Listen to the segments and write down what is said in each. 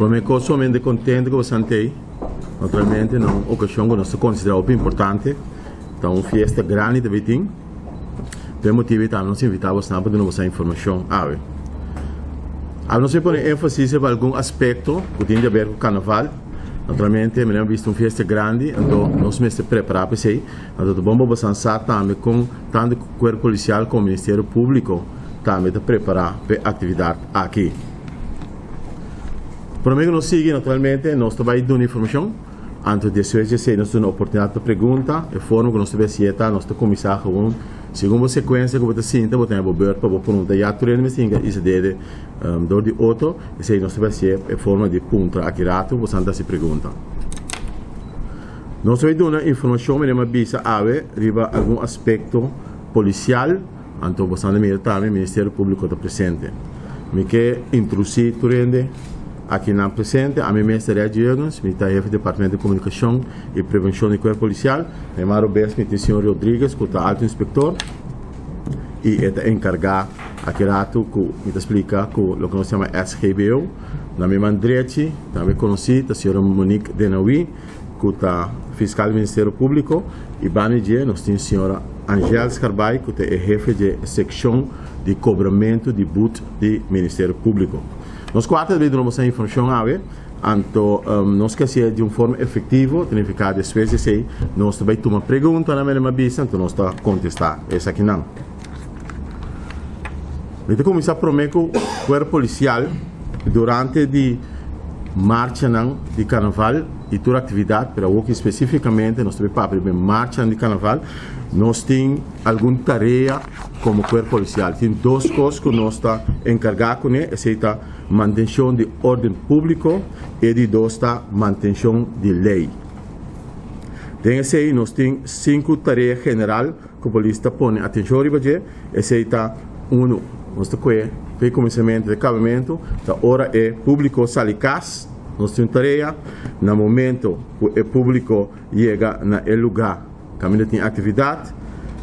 Prome kos sumamente kontento ku boso ei. Naturalmente na un okashon ku nos ta konsiderá hopi importante. Ta un fiesta grandi ta bin tin. Pa e motibu ei tambe nos invitá bosnan pa duna boso informashon awe. Awe nos a pone énfasis riba algun aspekto ku tin di aber ku karnaval. Naturalmente mi a bisti un fiesta grandi, anto nos mester prepará pa esei. Anto ta bon pa boso sa tambe kon tantu Kuerpo Polisial komo Ministerio Públiko tambe ta prepará pa e aktividat aki. Promé ku nos sigui, naturalmente, nos ta bai duna informashon. Anto despues di esei nos duna oportunidat pa pregunta. E forma ku nos ta bai hasié ta, nos ta kuminsá gewoon segun bo sekuensia ku bo ta sinta, bo ta haña bo beurt pa bo pregunta. Ya tur hende mester hinka isa dede dor di otro. Esei nos ta bai hasié e forma di puntra aki ratu bo san ta hasi pregunta. Nos ta bai duna informashon manera mi a bisa awe riba algun aspekto polisial. Anto bo sa na mira tambe Ministerio Públiko ta presente. Mi ke introdusí tur hende akinan presente. Ami mes ta Reggie Jurgens, mi ta hefe di Departamento di Komunikashon i Prevenshon di Kuerpo Polisial. Na e mano bes mi tin señor Rodriguez ku ta alto inspektor i e ta enkargá aki ratu ku mi ta splika ku loke nos yama SGBO. Na mi man drechi tambe konosí ta señora Monique Denawi. ku ta fiskal di Ministerio Públiko i banda di dje nos tin señora Angèle Scarbay ku ta e hefe dje sekshon di kobramentu di but di Ministerio Públiko. Nos kuater ta bin duna boso informashon awe, anto nos ke hasié di un forma efektivo, ta nifiká despues di esei nos ta bai tuma preguntanan mene mi a bisa anto nos ta kontestá esakinan. Mi ta kuminsá promé ku kuerpo polisial durante di marchanan di karnaval i tur aktividat, pero awoki spesífikamente nos ta bai papia riba e marchanan di karnaval. Nos tin algun tarea komo kuerpo polisial. Tin dos kos ku nos ta enkargá kuné, esei ta mantenshon di órden públiko i di dos ta mantenshon di lei. Den esei nos tin sinku tarea general. Ku polis ta pone atenshon riba dje, esei ta unu. Nos ta kue fe kuminsamentu te kabamentu, ta ora e públiko sali kas, nos tin un tarea. Na momento ku e públiko yega na e lugá kaminda tin aktividat,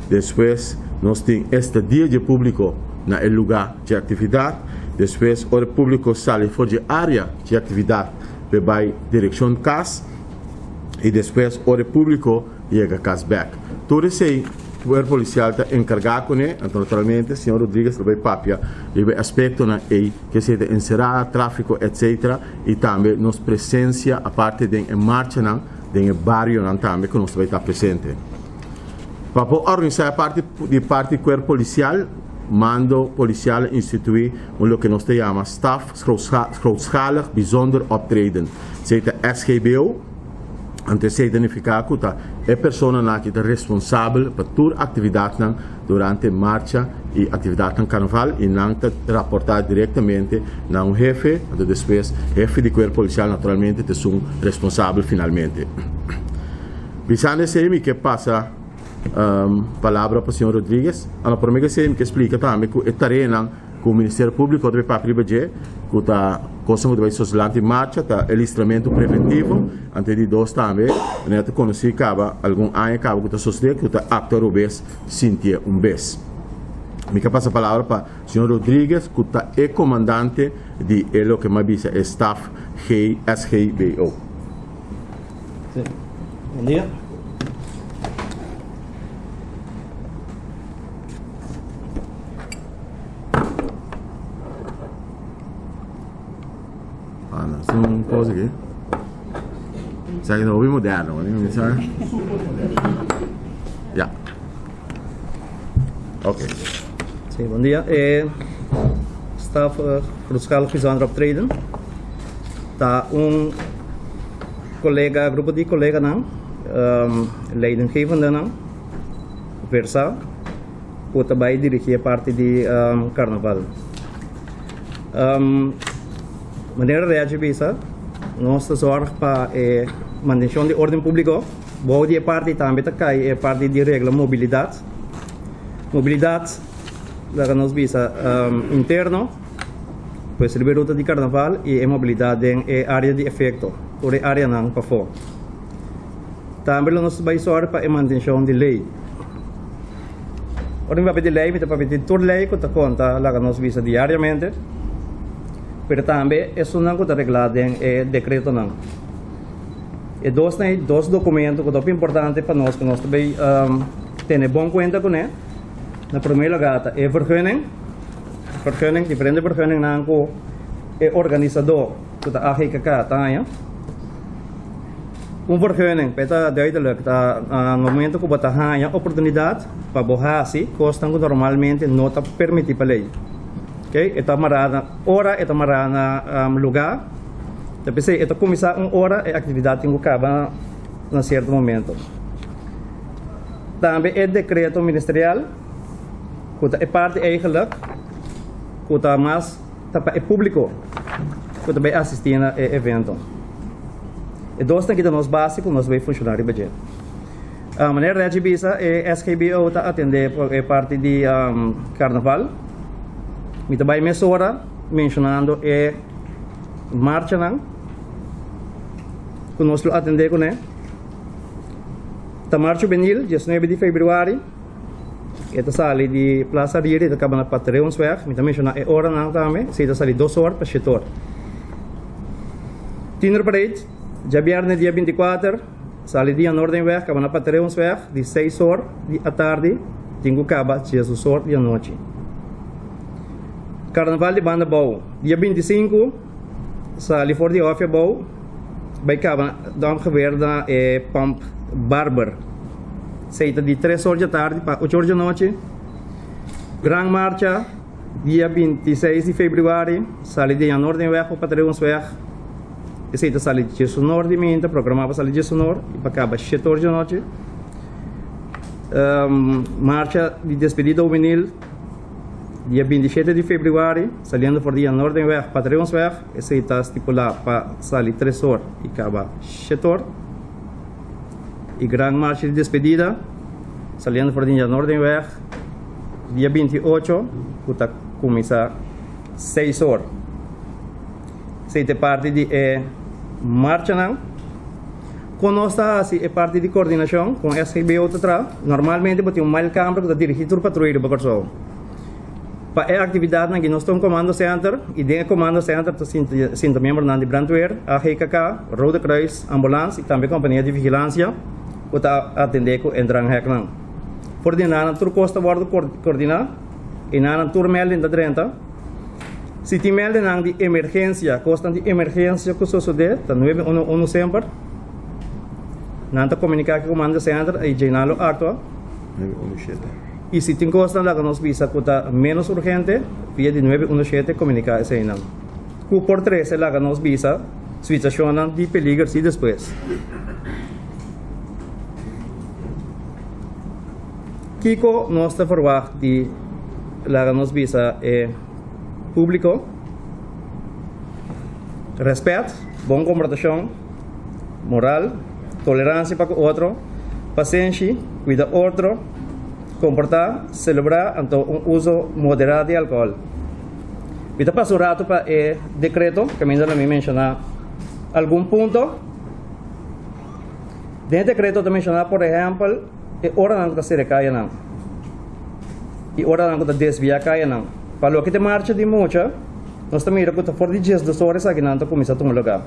despues nos tin estadia dje públiko na e lugá dje aktividat, despues ora e públiko sali for dje área dje aktividat p'e bai direkshon kas i despues ora e públiko yega kas bek. Tur esei Kuerpo Polisial ta enkargá kuné, anto naturalmente señor Rodriguez lo bai papia riba e aspektonan ei ke esei ta enserá, tráfiko etcetera i tambe nos presensia aparte den e marchanan den e barionan tambe ku nos ta bai ta presente. Pa por organisá e parti di parti Kuerpo Polisial, Mando Polisial a instituí un loke nos ta yama Staf Grootschalig Bijzonder Optreden, esei ta SGBO. Anto esei ta nifiká ku ta e personanan aki ta responsabel pa tur aktividatnan durante marcha i aktividatnan karnaval i nan ta raportá direktamente na un hefe, anto despues hefe di kuerpo polisial naturalmente ta esun responsabel finalmente. Bisando esei mi ke pasa palabra pa señor Rodriguez. Anto promé ku esei mi ke splika tambe ku e tareanan Ku Ministerio Públiko ta bai papia riba dje ku ta kosnan ku ta bai soslanti marcha ta e listramentu preventivo, anto e di dos tambe manera ta konosí kaba algun aña kaba ku ta sosodé ku ta aktua robes sintié un bes. Mi ke pasa palabra pa señor Rodriguez ku ta e komandante di e loke mi a bisa e staf GSGBO. Sí. Bon dia. Ah, no, es un cosa aquí. Sa que no moderno, ¿no? ¿Sabe? Ya. Ok. Sí, bon dia. Eh, staf uh, grootschalig bijzonder optreden. Ta un colega, grupo di coleganan, um, leidinggevendenan, versa ku ta bai dirigí e parti di karnaval. Manera Reggie bisa, nos ta zòrg pa e mantenshon di órden públiko. Bou di e parti tambe ta kai e parti di regla mobilidat. Mobilidat, laga nos bisa, interno, pues riba e ruta di karnaval i e mobilidat den e área di efekto, tur e áreanan pafó. Tambe lo nos ta bai sòru pa e mantenshon di lei. Ora mi papia di lei, mi ta papia di tur lei ku ta konta laga nos bisa diariamente. pero tambe esunnan ku ta reglá den e dekretonan. E dosnan ei dos dokumento ku ta hopi importante pa nos ku nos ta bay tene bon kuenta kuné. Na promé lugá ta e vergunning, vergunning, diferente vergunningnan ku e organisadó ku ta AGKK ta haña. Un vergunning, pa e ta duidelijk, ta na momento ku bo ta haña oportunidat pa bo hasi kosnan ku normalmente no ta permití pa lei. Oké, e ta mará na ora, e ta mará na lugá. Ta p'esei e ta kuminsá un ora, e aktividat tin ku kaba na sierto momento. Tambe e dekreto ministerial ku ta e parti eigenlik ku ta mas ta pa e públiko ku ta bai asistí na e evento. E dosnan aki ta nos base ku nos bai funshoná riba dje. Manera Reggie bisa e SGBO ta atendé e parti di karnaval. Mi ta bai mesora menshonando e marchanan ku nos lo atendé kuné. Ta marcha juvenil, diesnuebe di februari. E ta sali di Plaza Riri, e ta kaba na Patrionsweg. Mi ta menshoná e oranan tambe. Esei ta sali dos or pa shete or. Tiener Parade, djabièrnè dia binti kuater, sali di Noordenweg, kaba na Patrionsweg, di seis or di atardi tin ku kaba diesdos or di anochi. Karnaval di Banda Bou, dia 25, sali for di Hòfi Abou, bai kaba ongeveer na e Pump Barber. Esei ta di tres or djatardi pa ocho or djanochi. Gran Marcha, dia 26 di februari, sali di Jan Noordenweg pa Patrionsweg. Esei ta sali diesunor di minta, programá pa sali diesunor i pa kaba shete or djanochi. Marcha di despedida hubenil. Dia 27 di februari, saliendo for di Jan Noordenweg pa Treonsweg, esei ta stipulá pa sali tres or i kaba shete or. E gran marcha di despedida, saliendo for di Jan Noordenweg, dia 28, ku ta kuminsá seis or. Esei ta e parti di e marchanan. Kon nos ta hasi e parti di kordinashon kon SGBO ta traha? Normalmente bo tin un meldkamer ku ta dirigí tur patruya riba Kòrsou. Pa e aktividatnan aki nos ta un komando sènter i den e komando sènter ta sinta miembronan di brandweer, AGKK, Rode Kruis, ambulans i tambe kompania di vigilansia ku ta atendé ku e dranghèknan. For di nan tur kos ta wòrdu kordiná i nan tur melding ta drenta. Si tin meldenan di emergensia, kosnan di emergensia ku sosodé, ta nuebe uno uno semper. Nan ta komuniká ku komando senter i dje nan lo aktua. 917. I si tin kosnan laga nos bisa ku ta ménos urgente, via di 917 komuniká eseinan. Ku por trese laga nos bisa situashonnan di peliger si despues. Kiko nos ta verwagt di laga nos bisa e públiko? Rèspèt, bon komportashon, moral, toleransia pa ku otro, pasenshi, kuida otro, komportá, selebrá anto un uso moderá di alkohòl. Mi ta pasa un ratu pa e dekreto kaminda lo mi menshoná algun punto. Den e dekreto ta menshoná por ehèmpel e oranan ku ta sera kayanan i oranan ku ta desviá kayanan. Pa loke ta e marcha di mucha, nos ta mira ku ta for di diesdos or esakinan ta kuminsá tuma lugá.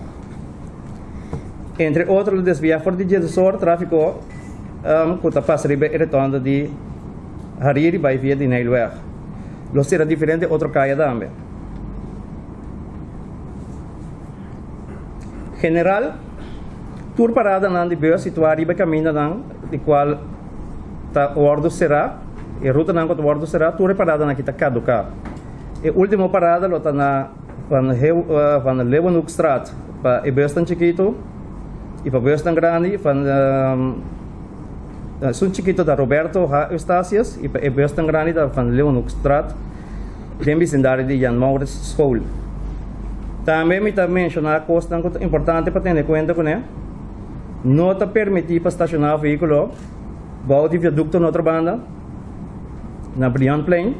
Entre otro lo desviá for di diesdos or tráfiko ku ta pasa riba e rotonda di Hariri bai via di Nijlweg. Lo sera diferente otro kaya tambe. General, tur paradanan di bus situá riba e kamindanan di kual ta wòrdu será, e rutanan ku ta wòrdu será, tur e paradanan aki ta kaduká. E último parada lo ta na Van Van Leeuwenhoekstraat pa e busnan chikitu i pa busnan grandi van esun chikitu ta Roberto H. Eustatius i pa e busnan grandi ta Van Leeuwenhoekstraat. Den bisindario di Jan Maurits School. Tambe mi ta menshoná kosnan ku ta importante pa tene kuenta kuné. No ta permití pa stashoná vehíkulo bou di viadukto na otro banda, na Brionplein,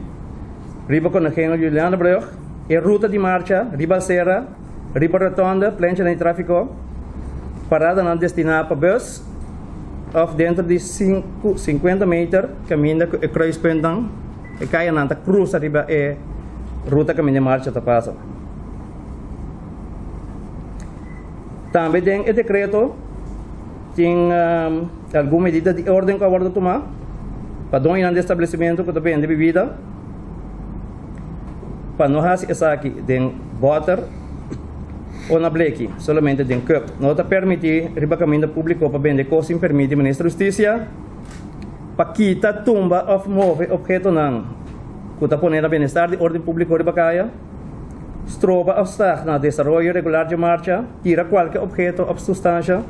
riba Koningin Julianabrug, e ruta di marcha riba asera, riba rotonde, plenchanan di tráfiko, paradanan destiná pa bus òf dentro di sinku sinkuenta meter kaminda ku e kruispuntnan. E kayanan ta krusa riba e ruta kaminda e marcha ta pasa. Tambe den e dekreto tin algun medida di orden ku a wòrdu tumá pa doñonan di establesimentu ku ta bende bibida pa no hasi esaki den bòter o na bleki, solamente den kùp. No ta permití riba kaminda públiko pa bende kos sin permit di Minister di Hustisia pa kita, tumba òf move ophetonan ku ta pone na bienestar di órden públiko riba kaya. Stroba òf stag na desaroyo regular dje marcha, tira kualke opheto òf sustansha,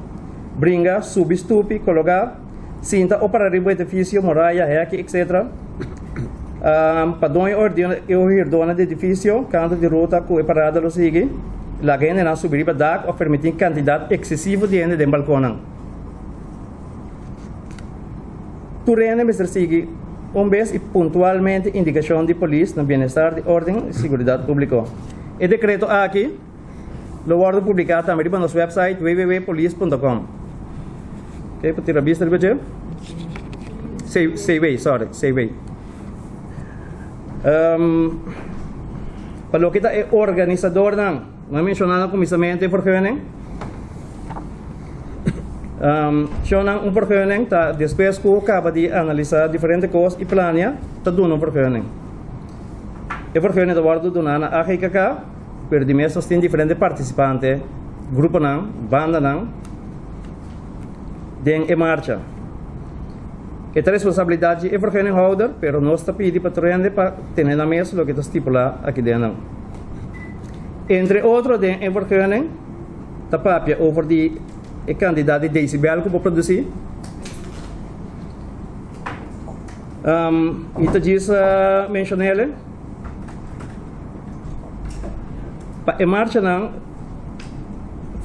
bringa, subi stupi, kologá, sinta o para riba edifisio, muraya, hèki, etc. Pa doño o hürdónan di edifisio, kantu di ruta ku e parada lo sigui, laga hendenan subi riba dak òf permití kantidat eksesivo di hende den balkonnan. Tur hende mester sigui un bes i puntualmente indikashon di polis na bienestar di órden i siguridat públiko. E dekreto aki lo wòrdu publiká tambe riba nos wèpsait www.polis.com. Oke, por tira bista riba dje. CW, sorry, CW. Pa loke ta e organisadornan. Mi a menshoná na kuminsamentu e vergunning. Shownan un vergunning ta despues ku kaba di analisá diferente kos i plania ta duna un vergunning. E vergunning ta wòrdu duná na AGKK, pero di mes nos tin diferente partisipante, gruponan, bandanan den e marcha. E ta responsabilidat di e vergunninghouder, pero nos ta pidi pa tur hende pa tene nan mes loke ta stipulá aki den nan. Entre otro den e vergunning ta papia over di e kantidat di decibel ku bo produsí. Mi ta djis menshon'ele pa e marchanan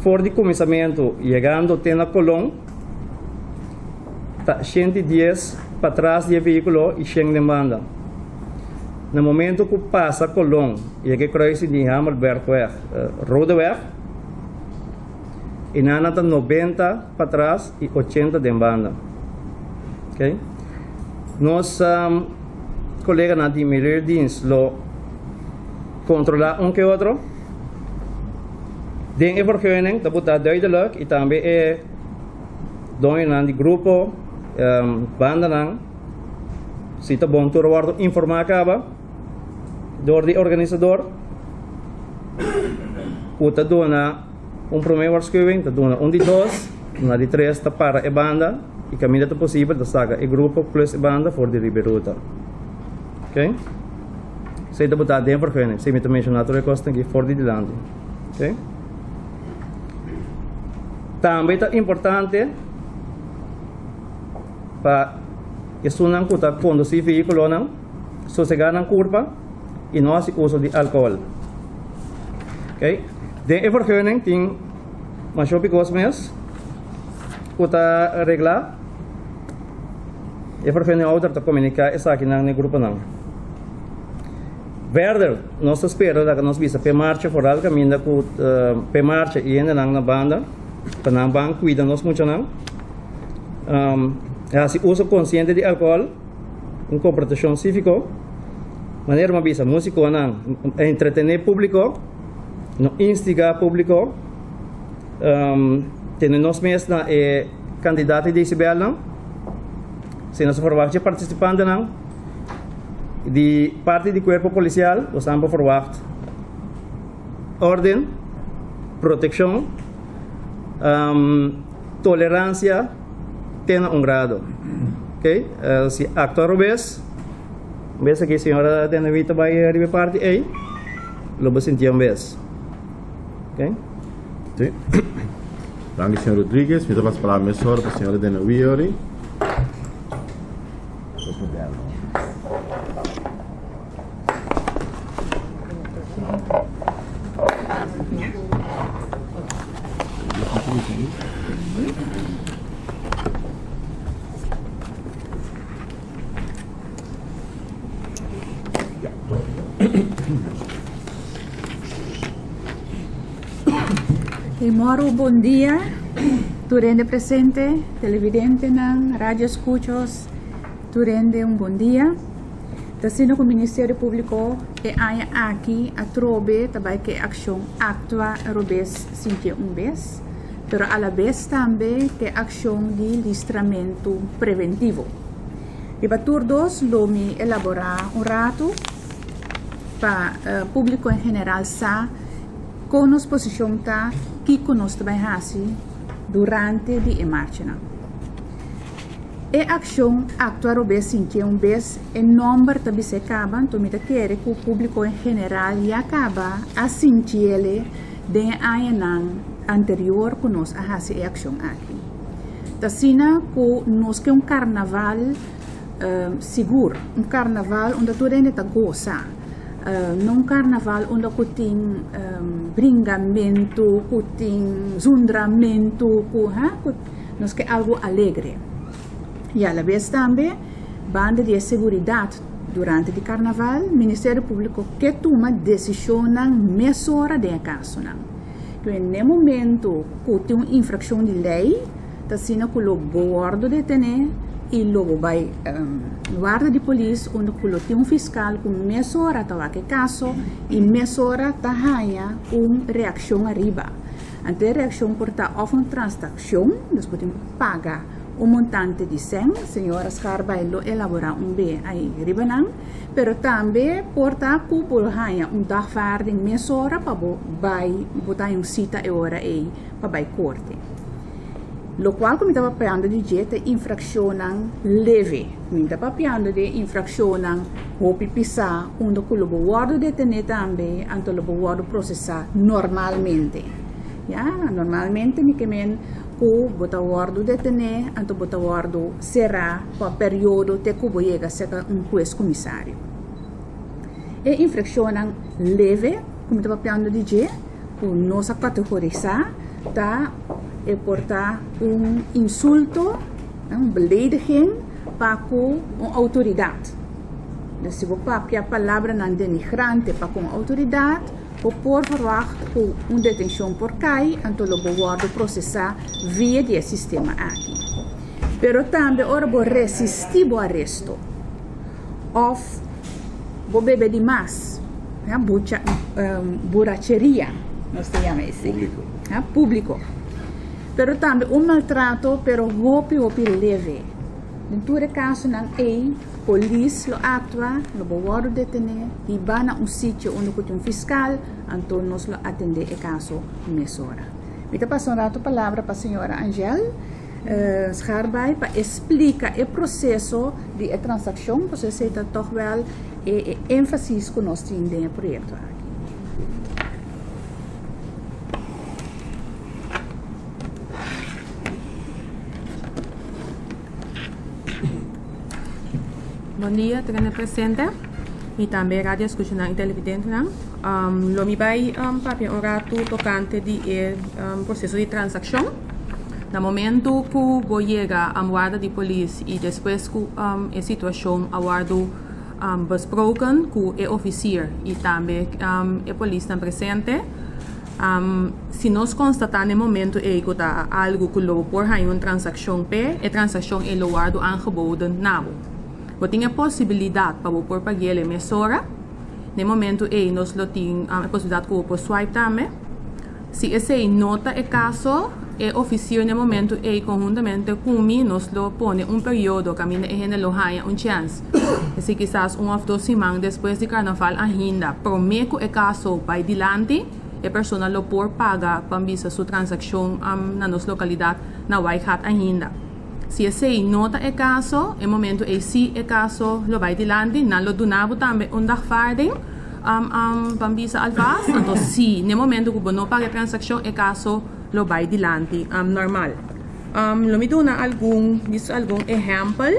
for di kuminsamentu yegando te na Colon ta 110 patras di e vehíkulo i 100 den banda. Na momento ku pasa Colon yega e kruising di Hamelbergweg, Rodeweg, e nana ta 90 patras i 80 den banda. Okay. Nos koleganan di Milieudienst lo kontrolá un ke otro. Den e vergunning ta botá duidelijk i tambe e doñonan di grupo, bandanan, Si ta bon tur a wòrdu informá kaba dor di organisador ku ta duna un promé warskuwing, ta duna un di dos, na di tres ta para e banda i kaminda ta posibel ta saka e grupo plus e banda for di riba e ruta. Ok. Esei ta botá den vergunning. Esei mi ta menshoná tur e kosnan aki for di dilanti. Ok. Tambe ta importante. Pa esunnan ku ta kondusí vehíkulonan sosegá nan kurpa i no hasi uso di alkohòl. Okay. Den e vergunning tin masha hopi kos mes ku ta reglá. E vergunninghouder ta komuniká esakinan na e gruponan. Verder, nos ta spera laga nos bisa p'e marcha foral kaminda ku p'e marcha i hendenan na banda pa nan ban kuida nos muchanan. Hasi uso konsiente di alkohòl, un komportashon síviko. Manera mi a bisa, músikonan entretené públiko, no instigá públiko, tene nos mes na e kantidat di desibelnan. Si nos a ferwagt dje partisipantenan di parti di kuerpo polisial, nos tambe por ferwagt órden, protekshon. Tolerancia te na un grado. Ok, si actua robes, un bes aki señora Denawit ta bai riba e parti ey, lo bo sinti un bes. Ok. Sí. Danki señor Rodriguez. Mi ta pasa palabra mesora pa señora Denawit ori. Moro bon dia tur hende presente, televidentenan, radio escuchos, tur hende un bon dia. Ta asina ku Ministerio Públiko e aña aki atrobe ta bai ku e akshon Aktua Robes Sintié Un Bes. pero alabes tambe te akshon di listramentu preventivo. Riba tur dos lo mi elaborá un ratu pa públiko en general sa kon nos posishon ta, kiko nos ta bai hasi durante di e marchanan. E akshon Aktua Robes Sintié un bes e nòmber ta bis'é kaba, anto mi ta kere ku públiko en general ya kaba a sintiele den e añanan anterior ku nos a hasi e akshon aki. Ta asina ku nos ke un karnaval sigur, un karnaval unda tur hende ta gosa, no un karnaval unda ku tin bringamentu, ku tin zundramentu, ku ha, ku nos ke algu alegre. I alabes tambe banda di e seguridat durante di karnaval, Ministerio Públiko ke tuma desishonnan mesora den e kasonan. Ku n'e momento ku tin un infrakshon di lei, ta asina ku lo bo wòrdu detené i lo bo bai warda di polis unda ku lo tin un fiskal ku mesora ta wak e kaso i mesora ta haña un reakshon ariba. Anto e reakshon por ta òf un transakshon, dus bo tin ku paga un montante di sèn, señora Scharbaai lo elaborá un be ai riba nan, pero tambe por ta ku bo lo haña un dagvaarding mesora pa bo bai, bo ta haña un sita e ora ei pa bai korte. Lokual ku mi ta papiando di dje ta infrakshonnan leve. Mi ta papiando di infrakshonnan hopi pisá unda ku lo bo wòrdu detené tambe, anto lo bo wòrdu prosesá normalmente. Ya, normalmente mi ke men ku bo ta wòrdu detené, anto bo ta wòrdu será pa periodo te ku bo yega serka un hues komisario. E infrakshonnan leve ku mi ta papiando di dje, ku nos a kategorisá, ta e por ta un insulto, un belediging pa ku un outoridat. Dus si bo papia palabranan denigrante pa ku un outoridat, bo por verwacht ku un detenshon por kai, anto lo bo wòrdu prosesá via di e sistema aki. Pero tambe ora bo resistí bo aresto òf bo bebe di mas, bucha, buracheria nos ta yama esei. Públiko. Públiko. Pero tambe un maltrato pero hopi hopi leve. Den tur e kasonan ei polis lo aktua, lo bo wòrdu detené, hibá na un sitio unda ku tin un fiskal, anto nos lo atendé e kaso mesora. Mi ta pasa un ratu palabra pa señora Angel Scharbaai pa e splika e proseso di e transakshon, pasobra esei ta tòg wèl e énfasis ku nos tin den e proyekto aki. Bon dia tur hende presente y tambe radio escuchanan y televidentenan. Lo mi bay papia un rato tocante di e proceso di transaccion. Na momento cu bo yega warda di polis y despues cu e situacion a wordo besproken cu e oficier y tambe e polisnan presente, Si nos konstatá na e momentu ei ku ta algu ku lo bo por haña un transakshon p'e, e transakshon ei lo wòrdu aangeboden na bo. Bo tin e posibilidat pa bo por pag'el e mesora. Na e momentu ei nos lo tin e posibilidat ku bo por swipe tambe. Si esei no ta e kaso, e ofisier na e momentu ei konhuntamente ku mi nos lo pone un periodo kaminda e hende lo haña un chèns. Esei kisas un òf dos siman despues di karnaval ainda, promé ku e kaso bai dilanti, e persona lo por paga pa bisa su transakshon na nos lokalidat na Waaigat ainda. Si esei no ta e kaso, e momentu ei sí e kaso lo bai dilanti, nan lo duna bo tambe un dagvaarding pa bisa alvast. Anto si n'e momentu ku bo no paga e transakshon e kaso lo bai dilanti normal. Lo mi duna algun algun ehèmpel.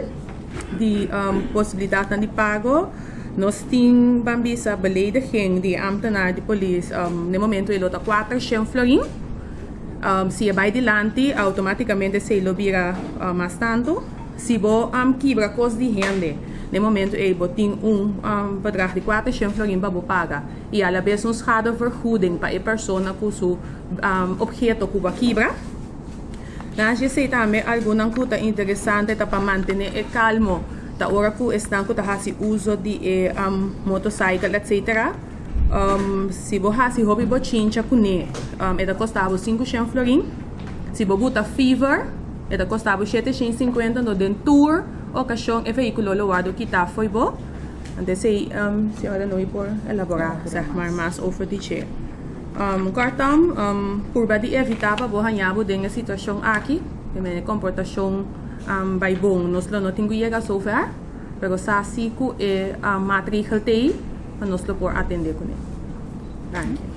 Di posibilidatnan di pago, nos tin ban bisa belediging di e ambtenaar di polis n'e momento e lo ta 400 florin. Si e bai dilanti automaticamente esei lo bira mas tantu. Si bo kibra kos di hende n'e momento ei bo tin un bedrag di 400 florin pa bo paga i alabes un schadevergoeding pa e persona ku su obheto ku bo a kibra. Na haci esey tambe algunnan cu ta interesante ta pa mantene e calmo ta ora cu esnan cu ta haci uso di e motorcycle etc. Si bo haci hopi bochincha cune e ta costa bo 500 florin. Si bo buta fever, e ta kosta bo 750, no den tur okashon e vehíkulo lo wòrdu kitá fo'i bo. Anto esei señora Nooi por elaborá zeg maar mas over di dje. Kortom, purba di evitá pa bo haña bo den e situashon aki, e komportashon bai bon. Nos lo no tin ku yega sover, pero sa si ku e maatregel t'ei pa nos lo por atendé kuné. Danki.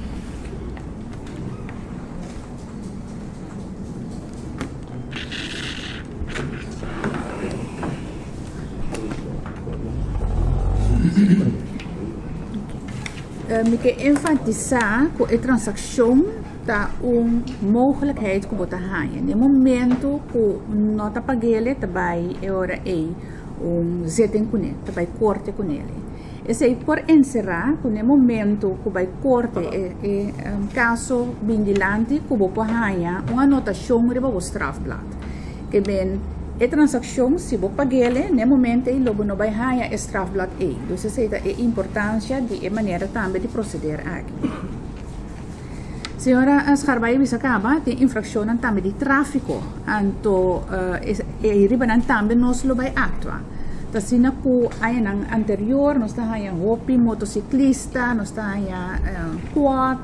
Mi ke enfatisá ku e transakshon ta un mogelijkheid ku bo ta haña. Den momento ku no ta pag'el ta bai e ora ei un zitting kuné, ta bai korte kuné. Esei por enserá ku na e momento ku bai korte e e kaso bin dilanti ku bo por haña un anotashon riba bo strafblad. Ke men e transakshon si bo pag'el na e momento ei lo bo no bai haña e strafblad ei. Dus esei ta e importansia di e manera tambe di proseder aki. Señora Scharbaai a bisa kaba tin infrakshonnan tambe di tráfiko, anto e riba nan tambe nos lo bai aktua. Ta asina ku añanan anterior nos ta haña hopi motosiklista, nos ta haña quad,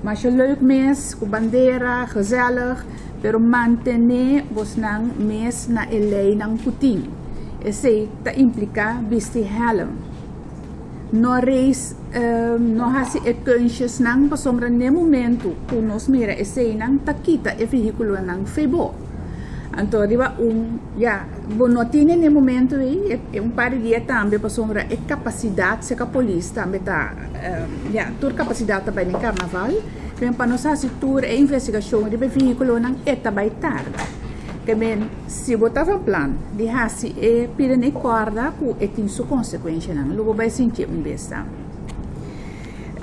masha leuk mes ku bandera, gezellig, pero mantené bosnan mes na e leinan ku tin. Esei ta impliká bisti hèlm. No reis, no hasi e keunshesnan pasobra n'e momentu ku nos mira eseinan ta kita e vehíkulonan fe bo. Anto riba un, ya, bo no tene n'e momentu ei, e un par di dia tambe pasobra e kapasidat serka polis tambe ta, ya, tur kapasidat ta bai den karnaval. Pero pa nos hasi tur e investigashon riba e vehíkulonan e ta bai tarda. Te men. Si bo ta van plan di hasi e pida ni kòrda ku e tin su konsekuenshanan, lo bo bai sintié un bes ta.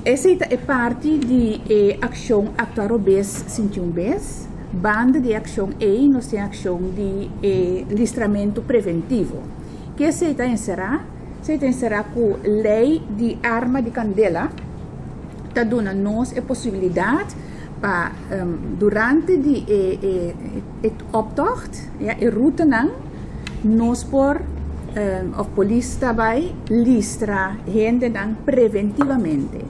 Esei ta e parti di e akshon Aktua Robes Sinti un Bes. Banda di e akshon ei nos tin akshon di e listramentu preventivo. Ke esei ta enserá? Esei ta enserá ku lei di arma di kandela ta duna nos e posibilidat pa durante di e E optocht, ya, e rutenan, nos por, of polis ta bai listra hendenan preventivamente.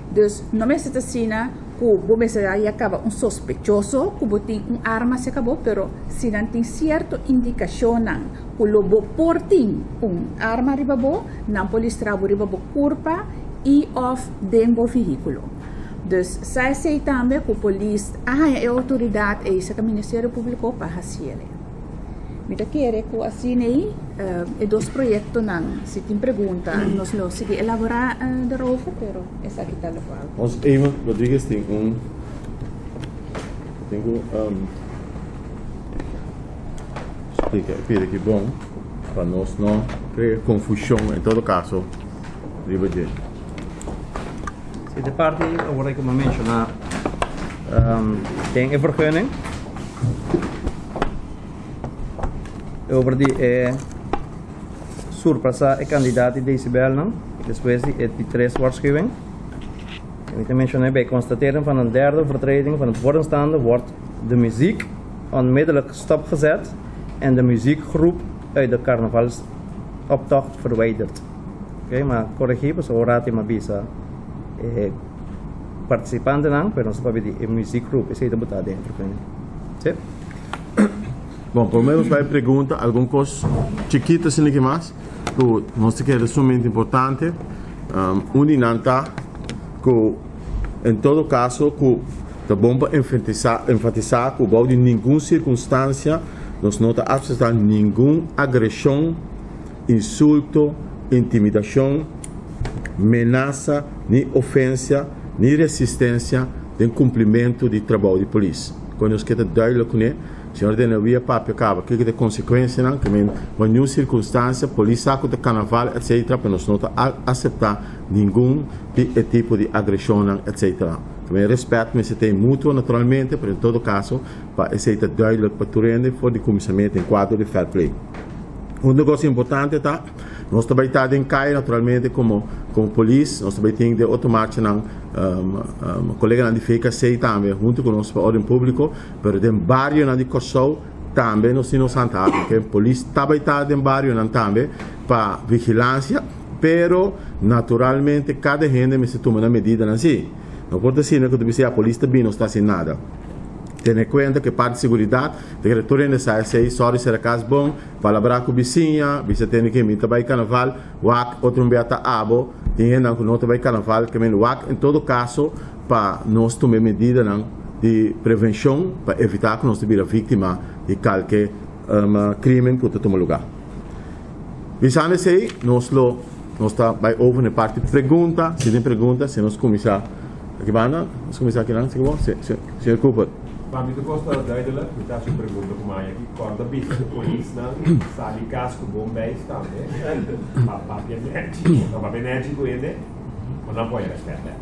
Dus no mester ta asina ku bo mester a ya kaba un sospechoso ku bo tin un arma serka bo, pero si nan tin sierto indikashonnan ku lo bo por tin un arma riba bo, nan por listra bo riba bo kurpa i of den bo vehíkulo. Dus sa esei tambe ku polis a haña e outoridat ei serka Ministerio Públiko pa hasiel. Mi ta kere ku asina ei e dos proyektonan, si tin pregunta nos lo sigui elaborá daarover, pero esaki ta lokual. Ons Eva Rodriguez tin un tin ku splika e pida aki bon pa nos no krea konfushon en todo kaso riba dje. Si de parti awor ku mi a menshoná den e vergunning over di e surpasá e kandidat di decibelnan despues di e di tres waarschuwing. Mi ta menshoná bij constatering van een derde overtreding van het bovenstaande wordt de muziek onmiddellijk stopgezet en de muziekgroep uit de carnavalsoptocht verwijderd. Oké, ma koregí pasobra ora tin a bisa e partisipantenan, pero nos ta papia di e muziekgroep, esei ta botá dentro ku Sí. Bon, promé nos bai pregunta algun kos chikito asina ki mas ku nos ta kere sumamente importante. Un di nan ta ku en todo kaso ku ta bon pa enfatisá enfatisá ku bou di ningun sirkunstansia nos no ta aseptá ningun agreshon insulto, intimidacion, menasa ni ofensia ni resistencia den cumplimento di trabou di polis. Con nos ke ta duidelijk cune, señor Den Lewia papia caba kiko ta e consecuencianan, ke men bajo niun circunstancia polis sa cu ta carnaval etc. Pero nos no ta acepta ningun di e tipo di agresionnan etc. Ke men respet mester ta e mutuo naturalmente, pero en todo caso pa esey ta duidelijk pa tur hende for di cuminsamento den cuadro di fair play. Un negocio importante ta, nos ta bay ta den caya naturalmente como como polis, nos ta bay tin den otro marchanan coleganan di VKC tambe hunto cu nos pa orden publico, pero den barionan di Corsou tambe nos tin nos handhaving. Ke polis ta bay ta den barionan tambe pa vigilancia, pero naturalmente cada hende mester tuma nan medidanan si. No por ta asina cu ta bisa ya polis ta bin nos ta haci nada. Tene cuenta cu e parti seguridad Ta kere tur hende sa esei, sorry sera kas bon, palabrá ku bisiña, bisa tende ke mi ta bai karnaval, wak otro un bia ta abo, tin hendenan ku no ta bai karnaval, ke men wak en todo kaso pa nos tuma e medidanan di prevenshon pa evitá ku nos ta bira víktima di kalke krimen ku ta tuma lugá. Bisando esei nos lo nos ta bai over na e parti pregunta, si tin pregunta si nos kuminsá aki banda, nos kuminsá akinan, si bo, señor Cooper. Pa mi ta kosta duidelijk, mi ta hasi un pregunta ku maya aki, kòrda bisa ku polisnan sali kas ku bon beis tambe pa papia nèchi, pa papia nèchi ku hende, o nan por haña rèspèt bèk?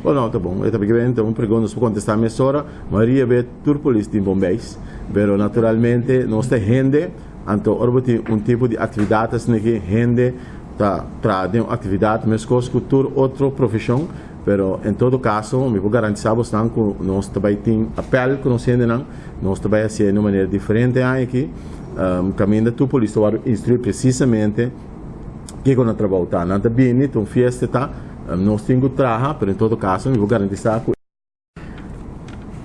Bo no, ta bon. E ta bigamente un pregunta nos por kontestá mesora. Mayoria be tur polis tin bon beis, pero naturalmente nos ta hende, anto ora bo tin un tipo di aktividat asina ki hende ta traha den un aktividat meskos ku tur otro profeshon. Pero en todo caso mi por garantisa bosnan cu nos ta bay tin apel cu nos hendenan, nos ta bay hacié den un manera diferente aña aki, caminda tur polis ta worde instrui precisamente kico nan trabou ta. Nan ta bini, ta un fiesta ta, nos tin cu traha, pero en todo caso mi por garantisa cu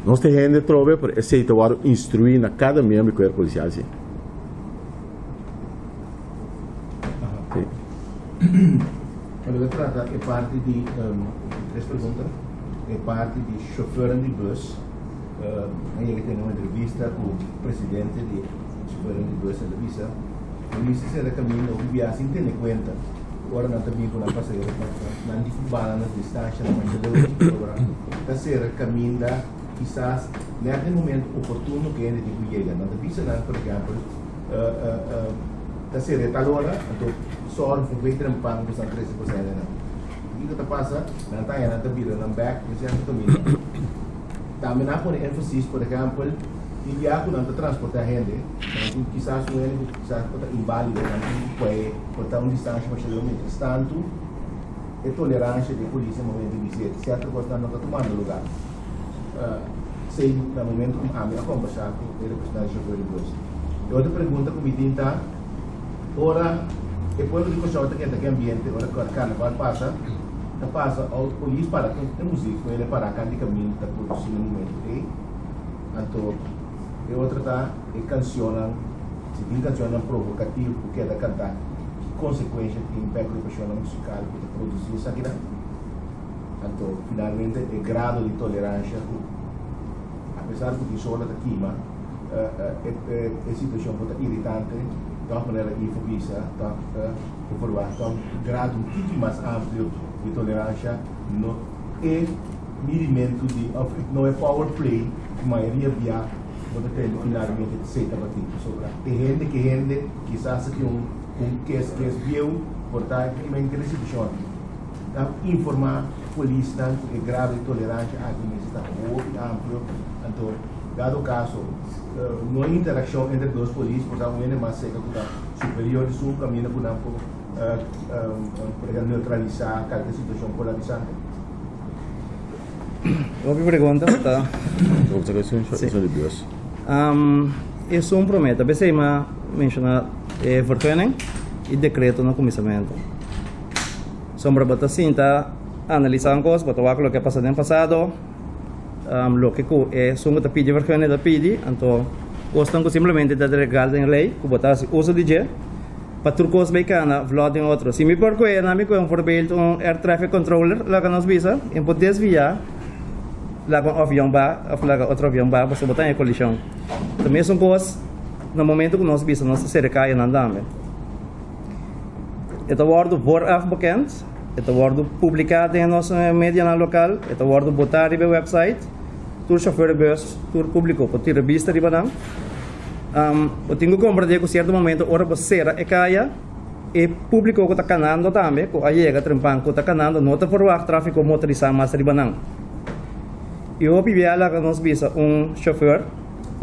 nos ta hende atrobe, pero esey ta worde instrui na cada miembro di cuerpo policial si. Pa loke trata e parti di tres pregunta, e parti di shofernan di bus, a yega tene un entrevista ku presidente di shofernan di bus, el a bisa polis a sera kaminda hopi bia sin tene kuenta ku ora nan ta bin ku nan pasahero nan di ku bala na distansha nan masha leu pasobra ta sera kaminda kisas nèt den momento oportuno ku hende tin ku yega. Nan ta bisa nan por ehèmpel ta sera e tal ora anto sòru for bay trempan ku san trese ku sende nan. Kiko ta pasa? Nan ta haña nan ta bira nan bèk den sierto kaminda. Tambe nan a pone énfasis por ehèmpel tin bia ku nan ta transportá hende, nan tin kisas un hende ku kisas por ta inválido, nan tin ku pue por ta un distansha masha leu mientrastantu e toleransha di e polis na momento di biseta sierto kosnan no ta tumando lugá. Esei na momento ku ami a kombersá ku e representante di shofèr di bus. E otro pregunta ku mi tin ta, ora e pueblo di Kòrsou ta keda den ambiente, ora karnaval pasa, ta pasa òf polis para ku e muzik ku el a para kant di kaminda ta produsí na momento ei. Anto e otro ta e kanshonnan, si tin kanshonnan provokativo ku keda kantá, ki konsekuensha tin pa e agrupashonnan musikal ku ta produsí esakinan? Anto finalmente e grado di toleransha ku apesar ku tin sola ta kima e situashon por ta iritante tòg manera Ivo bisa tòg bo por wak tòg grado un tiki mas amplio di toleransha no e midimentu di òf no e power play ku mayoria bia bo ta tende finalmente esei tabatin pasobra e hende ke hende kisas ta tin un kes kes bieu por ta e situashon aki. Ta informa polisnan cu e grado di tolerancia aki mester ta hopi amplio, anto dado caso no hay interaccion entre dos polis por ta un hende mas seca cu ta superior di su caminda cu nan por por ejemplo neutralisa cualkier situacion polarisante. Hopi pregunta ta. Esun prome ta besey ma menciona e vergunning y decreto na cuminsamento. Sombra bo ta sinta analisá un kos, bo ta wak loke a pasa den pasado, loke ku esun ku ta pidi vergunning ta pidi, anto kosnan ku simplemente ta legal den lei ku bo ta hasi uso di dje pa tur kos bai kana vlòt den otro. Si mi por kue nan mi kue un voorbeeld un air traffic controller laga nos bisa en por desviá laga un avion ba òf laga otro avion ba pasobra bo ta haña kolishon. Ta mesun kos na momento ku nos bisa nos ta sera kayanan tambe. E ta wòrdu vooraf bekend, e ta wòrdu publiká den nos medianan lokal, e ta wòrdu botá riba e wèpsait. Tur shofèr di bùs, tur públiko por tira bista riba nan. Bo tin ku komprendé ku sierto momento ora bo sera e kaya, e públiko ku ta kanando tambe, ku a yega trempan ku ta kanando, no ta ferwagt tráfiko motorisá mas riba nan. I hopi bia laga nos bisa un shofèr,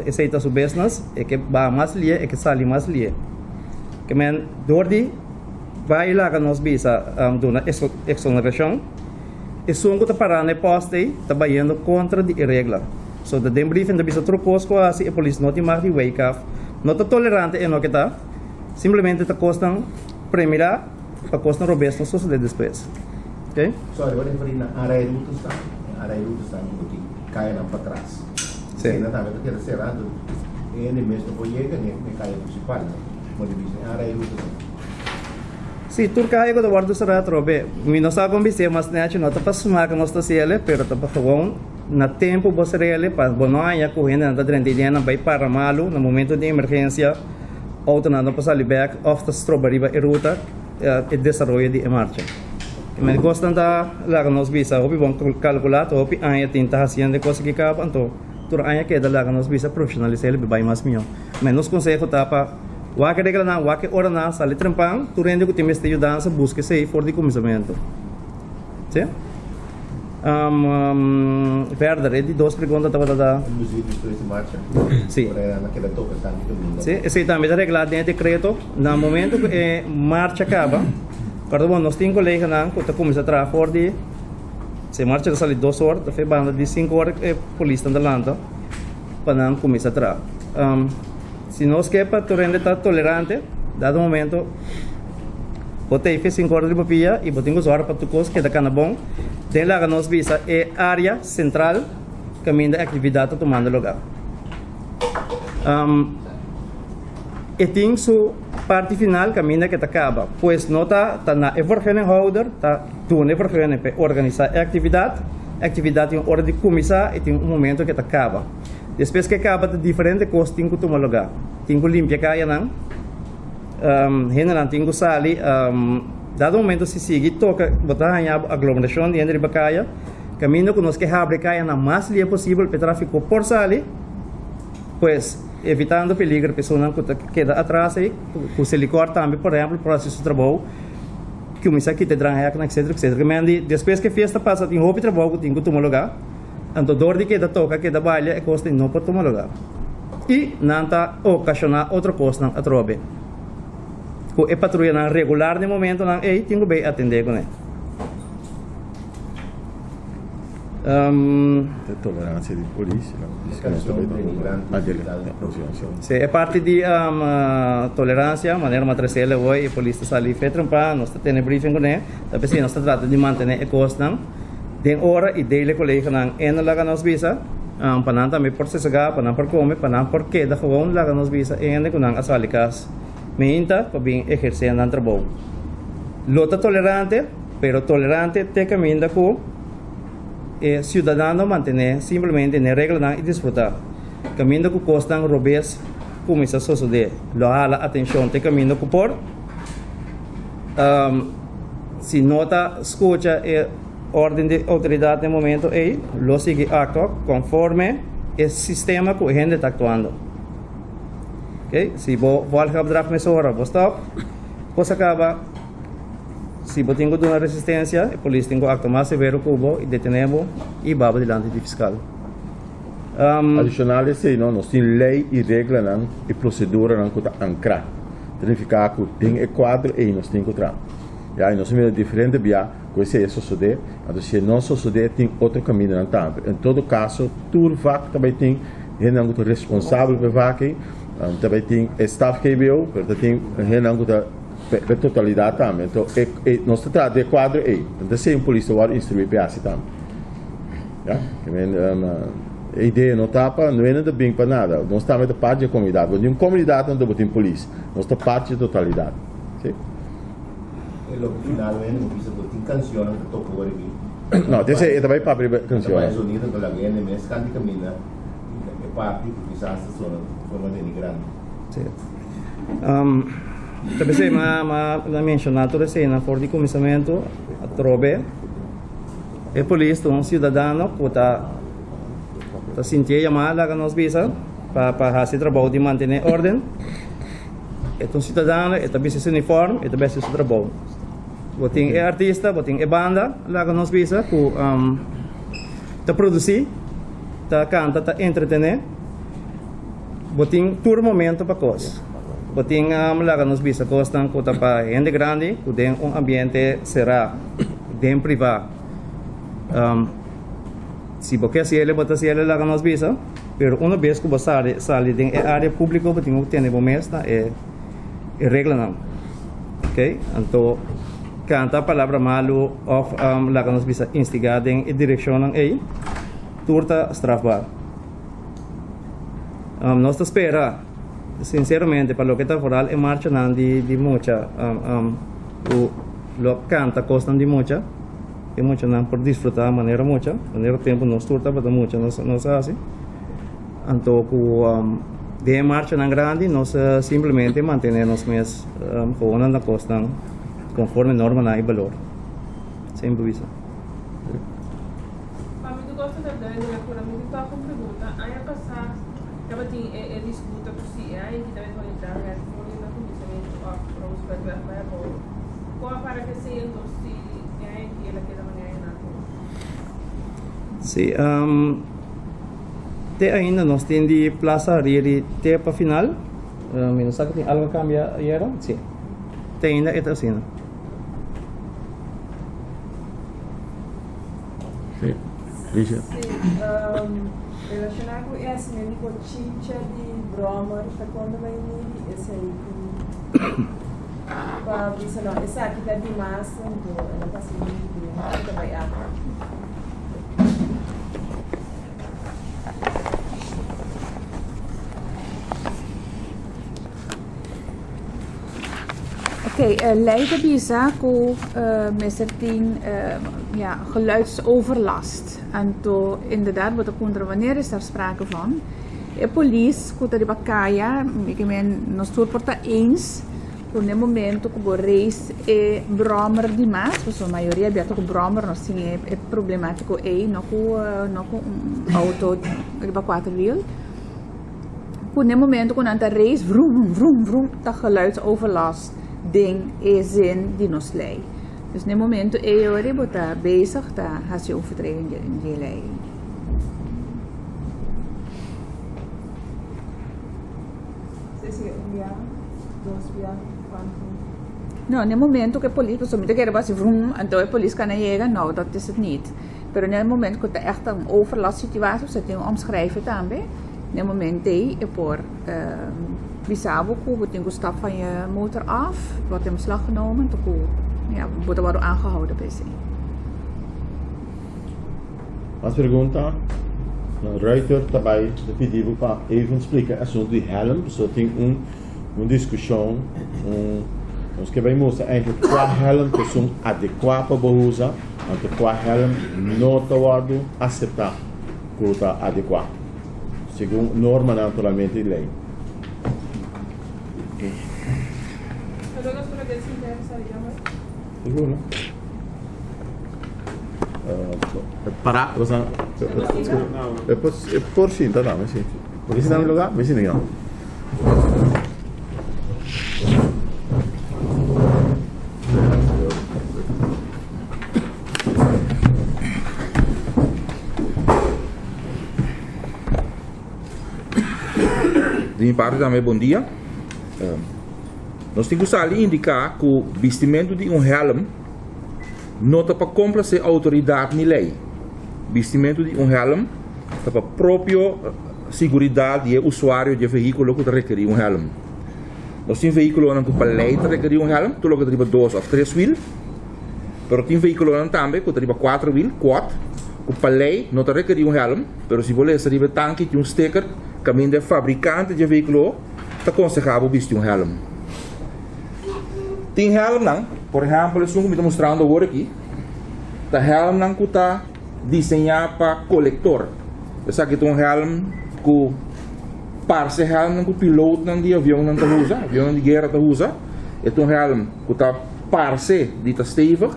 esei ta su business, e ke baha mas lie, e ke sali mas lie. Ke men dor di bai laga nos bisa duna exoneracion, esun ku ta pará na e post ei ta bayendo kontra di e regla. So ta den briefing ta bisa tur kos ku a hasi e polis no tin mag di wake af, no ta tolerante e no ke ta, simplemente ta kosnan premirá pa kosnan robes no sosodé despues. Ok. Sorry, bo referí na área di ruta staan? E área di ruta staan ku bo tin kayanan patras. Sí. Esei nan tambe ta keda será, anto e hende mes no por yega n'e kaya prinsipal. Bo ta bisa e área di ruta staan. Sí, tur kaya ku ta wòrdu será atrobe. Mi no sa kon bis'é, mas nechi no ta pa smak nos ta hasiel, pero ta pa gewoon na tempu bo ser'el pa bo no haña ku hendenan ta drenta i den nan bai para malu na momento di emergensia, outonan no por sali bèk òf ta stroba riba e ruta e desaroyo di e marcha. Men kosnan ta laga nos bisa hopi bon kalkulá, ta hopi aña tin ta hasiendo e kos aki kaba, anto tur aña keda laga nos bisa profeshonalis'el i bai mas mihó. Men nos konseho ta pa wak e reglanan, wak e oranan, sali trempan, tur hende ku tin mester yudansa buska esei for di kuminsamentu. Si? Verder, e di dos pregunta tabata ta. E muzik despues di marcha? Si. Ora nan a keda toka tantu kaminda. Si, esei tambe ta reglá den e dekreto. Na momento ku e marcha kaba, kòrda bon, nos tin koleganan ku ta kuminsá traha for di, si e marcha ta sali dos or, ta fe banda di sinku or e polisnan ta lanta pa nan kuminsá traha. Si nos ke pa tur hende ta tolerante, dado momento bo ta efe sin kòrda riba pia i bo tin ku sòru pa tur kos keda kana bon den laga nos bisa e área sentral kaminda e aktividat ta tumando lugá. E tin su parti final kaminda ke ta kaba, pues no ta ta na e vergunninghouder ta duna e vergunning pa e organisá e aktividat. E aktividat tin un ora di kuminsá i tin un momento ke ta kaba. Despues ke kaba ta diferente kos tin ku tuma lugá. Tin ku limpia kayanan, hendenan tin ku sali. Dado momento si sigui toka bo ta haña bo aglomerashon di hende riba kaya. Kaminda ku nos ke habri kayanan mas lia posibel pa e trafiko por sali, pues evitando peliger pa esunnan ku ta keda atras ei, ku selikor tambe por ehempel por hasi su trabou, kuminsá kita e drangheknan etcetera etcetera. Despues ke fiesta pasa tin hopi trabou ku tin ku tuma lugá. Anto dor di keda toka, keda balia, e kos no por tuma lugar. I nan ta okashoná otro kosnan atrobe. Ku e patruyanan regular den momentonan ei tin ku bei atendé kuné. E toleransia di polis. Si, e parti di toleransia, manera mi a trese el awor, e polis ta sali fe trempa, nos ta tene briefing kuné, ta p'esei nos ta trata di mantené e kosnan. Den ora i dele koleganan e no laga nos bisa, pa nan tambe por sesegá, pa nan por kome, pa nan por keda gewoon laga nos bisa e hende ku nan a sali kas meinta pa bin ehersé nan trabou. Lo ta tolerante, pero tolerante te kaminda ku e siudadano mantené simplemente n'e reglanan i disfrutá. Kaminda ku kosnan robes kuminsá sosodé, lo hala atenshon te kaminda ku por. Si no ta skucha e órden di outoridat den momento ei, lo sigui aktua konforme e sistema ku e hende ta aktuando. Ok, si bo vòlga opdracht mesora, bo stòp, kos a kaba. Si bo tin ku duna resistensia, e polis tin ku aktua mas severo ku bo i detené bo i hiba bo dilanti di fiskal. Adishonal esei no, nos tin lei i reglanan i proseduranan ku ta ankrá. Ta nifiká ku den e kuadro ei nos tin ku traha. Ya, i nos a mira diferente bia ku esei a sosodé, anto si e no sosodé tin otro kamindanan tambe. En todo kaso tur vak ta bai tin hendenan ku ta responsabel pa e vak ei, ta bai tin e staf GBO, pero ta tin hendenan ku ta pa e totalidat tambe. Anto e nos ta traha den e kuadro ei. Anto esei un polis ta wòrdu instruí pa e hasi tambe. Ya, ke men e idea no ta pa no hende ta bin pa nada. Nos tambe ta parti dje komunidat. Bo tin un komunidat anto bo tin polis. Nos ta parti dje totalidat. Si. E loke final hende bo bisa bo tin kansionnan ta toka ora aki. No, te esei e ta bai papia riba kansionnan. Ta bai zonido anto laga hende mes kanti kaminda e parti ku kisas ta sona forma denigrante. Si. Ta p'esei mi a menshoná tur eseinan for di kuminsamentu atrobe. E polis ta un siudadano ku ta ta sintié yamá, laga nos bisa, pa pa hasi trabou di mantené órden. E ta un siudadano, e ta bisti su uniform, e ta bisti su trabou. Bo tin e artista, bo tin e banda, laga nos bisa, ku ta produsí, ta kanta, ta entretené. Bo tin tur momento pa kos. Bo tin laga nos bisa kosnan ku ta pa hende grandi ku den un ambiente será, den privá. Si bo ke hasiel bo ta hasiel laga nos bisa, pero una bes ku bo sali sali den e área públiko bo tin ku tene bo mes na e reglanan. Oke, anto kanta palabra malu òf laga nos bisa instigá den e direkshonnan ei tur ta strafbaar. Nos ta spera sinceramente pa loke ta vooral e marchanan di di mucha ku lo kanta kosnan di mucha e muchanan por disfruta manera mucha manera tempu nos tur tabata mucha nos nos a hasi anto ku den e marchanan grandi nos simplemente mantene nos mes gewoon na kosnan konforme normanan i balor semper bisa. Pa mi tur cosa ta duidelijk, pero mi tin toch un pregunta. Aña pasá tabatin e e disputa ku si e aña aki ta mehor entra red for di na kuminsamentu òf Rooseveltweg bai abou. Kon a para kesei anto si e aña aki el a keda manera e nan tur? Sí, te ainda nos tin di Plaza Riri te pa final. Mi no sa ku tin algu a kambia ayera. Sí, te ainda e ta asina. Sí, Alicia. Sí, relacioná ku e hasimentu di bochincha di bròmer ta konta bai midi esei ku pa bisa no esaki ta dimas anto el a pasa midi den ku ta bai afro. Ok, lei ta bisa ku mester tin ja, geluidsoverlast. Anto inderdaad bo ta puntra wanneer is daar sprake van. E polis ku ta riba kaya, mi ke men nos tur por ta eens ku na e momento ku bo raise e bròmer di mas, pasobra mayoria bia ta ku bròmer nos tin e problemátiko ei, no ku no ku un outo riba kuater wiel. Ku n'e momento ku nan ta reis vrum vrum vrum ta geluidsoverlast den e zin di nos lei. Dus n'e momento ei ora bo ta bezig ta hasi overtreding di e lei. Un bia, dos bia, kuantu? No, n'e momento ku e polis, pasobra mi ta kere bo hasi vrum anto e polis kana yega, no dat is het niet. Pero n'e momento ku ta ègt un overlast situatie, bo tin un omschrijven tambe. Na e momento ei e por bisa bo ku bo tin ku stap van je motor af, wordt in beslag genomen, te ku ya bo ta wòrdu aangehouden pa esei. Mas pregunta? Ruiter ta bai ta pidi bo pa even splika e asuntu di helm, pasobra tin un un diskushon, un nos ke bai mustra eindelijk kua helm ta esun adekuá pa bo usa, anto kua helm no ta wòrdu aseptá. ku ta adekuá, segun normanan naturalmente di lei. Para, e por sinta tambe, si. Bo ke sinta na mi lugá? Mi sinta aki. Di mi parti tambe bon dia. Nos tin ku sali indiká ku bistimentu di un hèlm no ta pa komplasé outoridat ni lei. Bistimentu di un hèlm ta pa propio siguridat di e usuario di e vehíkulo ku ta rekerí un hèlm. Nos tin vehíkulonan ku pa lei ta rekerí un hèlm, tur loke ta riba dos òf tres wil. Pero tin vehíkulonan tambe ku ta riba kuater wil, quad, ku pa lei no ta rekerí un hèlm, pero si bo lesa riba e tanki tin un sticker kaminda e fabrikante dje vehíkulo ta konsehá bo bisti un hèlm. Tin hèlmnan, por ehèmpel esun ku mi ta mustrando awor aki, ta hèlmnan ku ta diseñá pa kolektor. Esaki ta un hèlm ku parse hèlmnan ku pilotnan di avionnan ta usa, avionnan di guera ta usa. E ta un hèlm ku ta parse di ta stevig,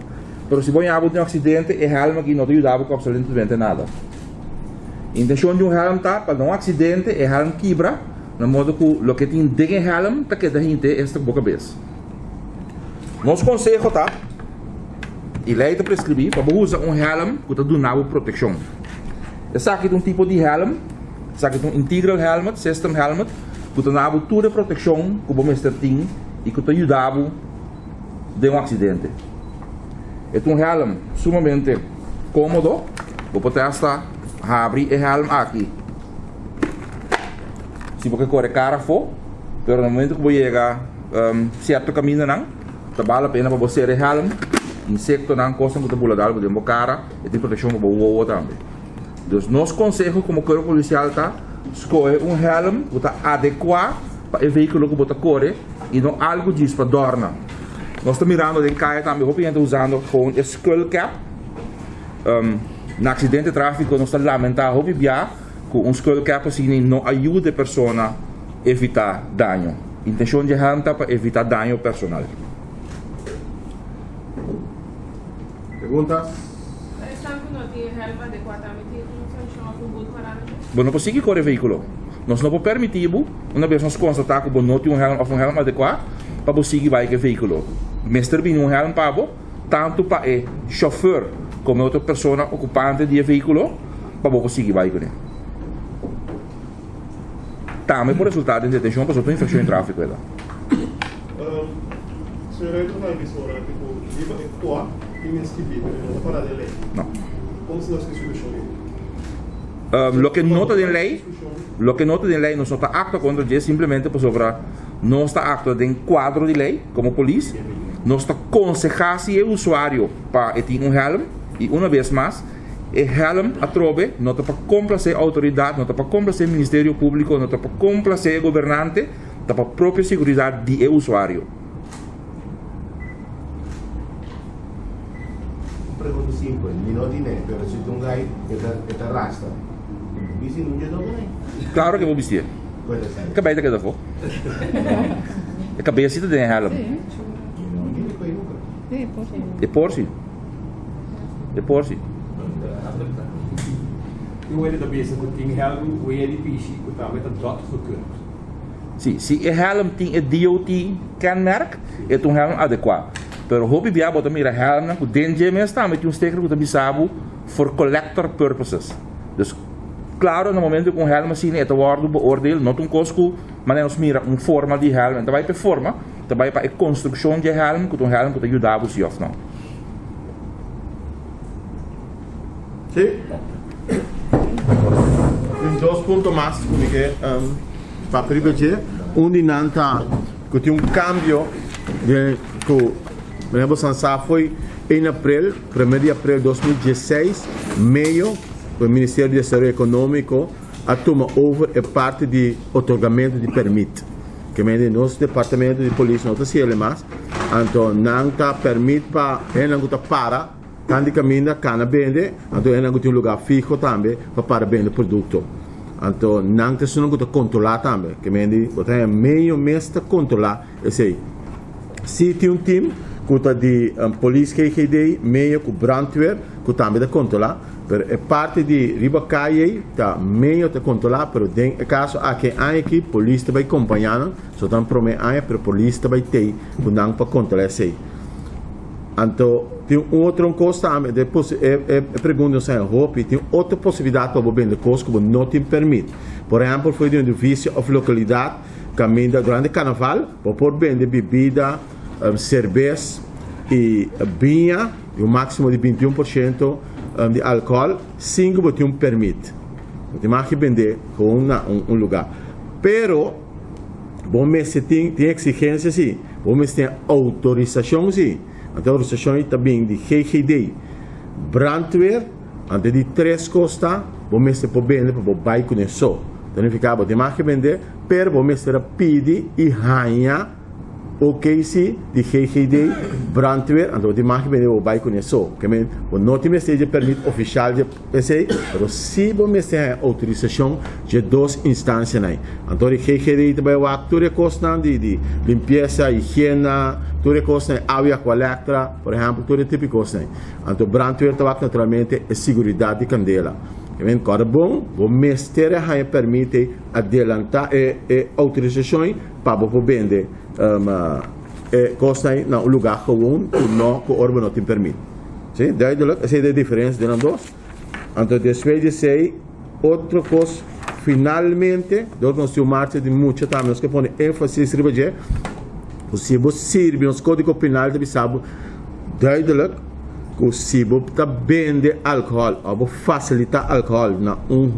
pero si bo ña bo tin un aksidente e hèlm aki no ta yuda bo ku apsolutamente nada. Intenshon di un hèlm ta pa na un aksidente e hèlm kibra na modo ku loke tin den e hèlm ta keda hinte esta ku bo kabes. Nos konseho ta, i lei ta preskribí, pa bo usa un hèlm ku ta duna bo protekshon. Esaki ta un tipo di hèlm, esaki ta un integral helmet, system helmet. ku ta duna bo tur e protekshon ku bo mester tin i ku ta yuda bo den un aksidente. E ta un hèlm sumamente kómodo, bo por ta hasta habri e hèlm aki si bo ke kore kara afó, pero na momento ku bo yega sierto kamindanan ta bal la pena pa bo sera e hèlm, insektonan, kosnan ku ta bula dal bo den bo kara, e tin protekshon pa bo wowo tambe. Dus nos konseho komo kuerpo polisial ta skohe un hèlm ku ta adekuá pa e vehíkulo ku bo ta kore i no algu djis pa dòrna. Nos ta mirando den kaya tambe hopi hende usando gewoon e skull cap. Na aksidente tráfiko nos ta lamentá hopi bia ku un skull cap asina no a yuda e persona evitá daño. Intenshon di e hèlm ta pa evitá daño personal. Pregunta? Esnan ku no tin e hèlm adekuá tambe tin un sanshon òf un but pa nan? Bo no por sigui kore vehíkulo. Nos no por permití bo, una bes nos konstatá ku bo no tin un hèlm òf un hèlm adekuá, pa bo sigui bai ku e vehíkulo. Mester bini un hèlm pa bo, tantu pa e shòfèr komo e otro persona okupante di e vehíkulo, pa bo por sigui bai kuné. Tambe por resultá den detenshon pasobra ta un infrakshon di tráfiko e ta. Señor Rey ta bisa ora aki ku riba e kua tin e skibí pero e no ta pará den lei. No. Kon si nos ke solushon ei? Loke no ta den lei, loke no ta den lei nos no ta aktua kontra dje simplemente pasobra nos ta aktua den kuadro di lei komo polis. Nos ta konsehá si e usuario pa e tin un hèlm i una bes mas E hèlm atrobe no ta pa komplasé outoridat, no ta pa komplasé Ministerio Públiko, no ta pa komplasé e gobernante, ta pa propio seguridat di e usuario. Un pregunta simpel, mi no tine, pero si ta un gai e ta e ta rasta, mi por bisti nun dje doke nei? Klaro ke bo bistié. Puede ser. E kabei ta keda afó. E kabes si ta den e hèlm. Mi no mira koe nunka. E por si. E por si. Tin wende ta bisa ku tin hèlm wea di pishi ku tambe ta dot gekeurd. Si, si e hèlm tin e DOT kenmerk, e ta un hèlm adekuá. Pero hopi bia bo ta mira hèlmnan ku den dje mes tambe tin un steker ku ta bisa bo for collector purposes. Dus, klaro na momento ku un hèlm asina e ta wòrdu beoordeel, no ta un kos ku manera nos mira un forma di hèlm, e ta bai pa e forma, ta bai pa e konstrukshon di e hèlm ku ta un hèlm ku ta yuda bo si òf no. Sí. Tin dos punto mas ku mi ke papia riba dje. Un di nan ta ku tin un kambio den ku manera bo san sa foi en aprel, primer di aprel 2016, meyo ku e Ministerio di Desaroyo Ekonómiko a tuma over e parti di otorgamentu di permit. Ke mende nos departamento di polis no ta hasiel mas, anto nan ta permit pa hendenan ku ta para tan di kaminda kana bende, anto hendenan ku tin un lugar fiho tambe pa para bende produkto. Anto nan ta esunnan ku ta kontrolá tambe. Ke mende bo ta haña medio mes ta kontrolá esei. Si tin un team ku ta di polis GGD medio ku brandweer ku tambe ta kontrolá. Pero e parti di riba kaya ei ta medio ta kontrolá, pero den e kaso aki e aña aki polis ta bai kompañá nan, so ta nan promé aña, pero polis ta bai tei ku nan pa kontrolá esei. Anto tin un otro kos tambe, e e pregunta nos haña hopi, tin otro posibilidat pa bo bende kos ku bo no tin permit. Por ehèmpel for di un edifisio òf lokalidat kaminda durante karnaval bo por bende bibida, serbes i biña, di un máksimo di 21% di alkohòl sin ku bo tin un permit. Bo tin mag di bendé gewoon na un lugá. Pero bo mester tin, tin eksigensia si, bo mester tin outorisashon si. Anto outorisashon ei ta bin di GGD, Brandweer, anto di tres kos ta bo mester por bende pa bo bai kuné so. Ta nifiká bo tin mag di bendé, pero bo mester a pidi i haña. OKC di GGD, Brandweer, anto bo tin mag bende bo bai kuné so. Ke men, bo no tin mester dje permit ofishal dje esei, pero si bo mester haña outorisashon dje dos instansianan ei. Anto di GGD ta bai wak tur e kosnan di di limpiesa, higiena, tur e kosnan ei, awa i aqualectra, por ehèmpel, tur e tipo di kosnan ei. Anto Brandweer ta wak naturalmente e siguridat di kandela. Ke men, kòrda bon, bo mester a haña permit ei adelantá e e outorisashon ei. Pa bo por bende e kosnan na un lugá gewoon ku no ku ora bo no tin permit. Si, duidelijk, esei ta e diferensia den nan dos. Anto despues di esei otro kos. Finalmente, dor ku nos tin un marcha di mucha tambe nos ke pone énfasis riba dje, ku si bo sirbi nos kódigo penal ta bisa bo duidelik ku si bo ta bende alkohòl òf bo fasilitá alkohòl na un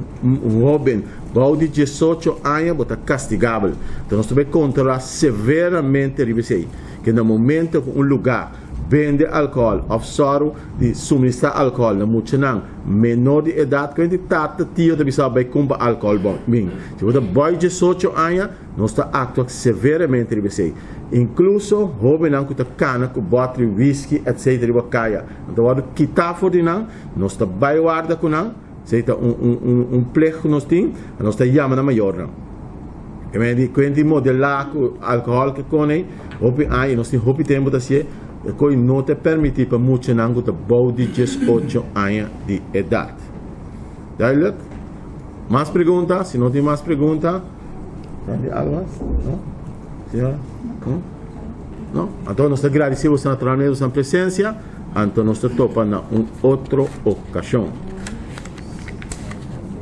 hóben bou di diesocho aña bo ta kastigabel. Enton nos ta bai kontrolá severamente riba esei, ke na momento ku un lugá bende alkohòl òf sòru di suministrá alkohòl na muchanan menor di edat, ku hende tata, tio ta bisa bai kumpra alkohòl bon bin. Si bo ta bou diesocho aña nos ta aktua severamente riba esei. Inkluso hóbennan ku ta kana ku bòtri whisky etc riba kaya, nan ta wòrdu kitá for di nan, nos ta bai warda ku nan, esei ta un un un un pleg ku nos tin, nos ta yama nan mayornan. E manera di kuenta di modelá ku alkohòl ke kone hopi aña i nos tin hopi tempu ta hasié, e koi no ta permití pa muchanan ku ta bou di diesocho aña di edat. Duidelijk? Mas pregunta? Si no tin mas pregunta, Tin algo mas? No? Señora? No? No? Anto nos ta gradisí boso naturalmente boso presencia, anto nos ta topa na un otro okashon.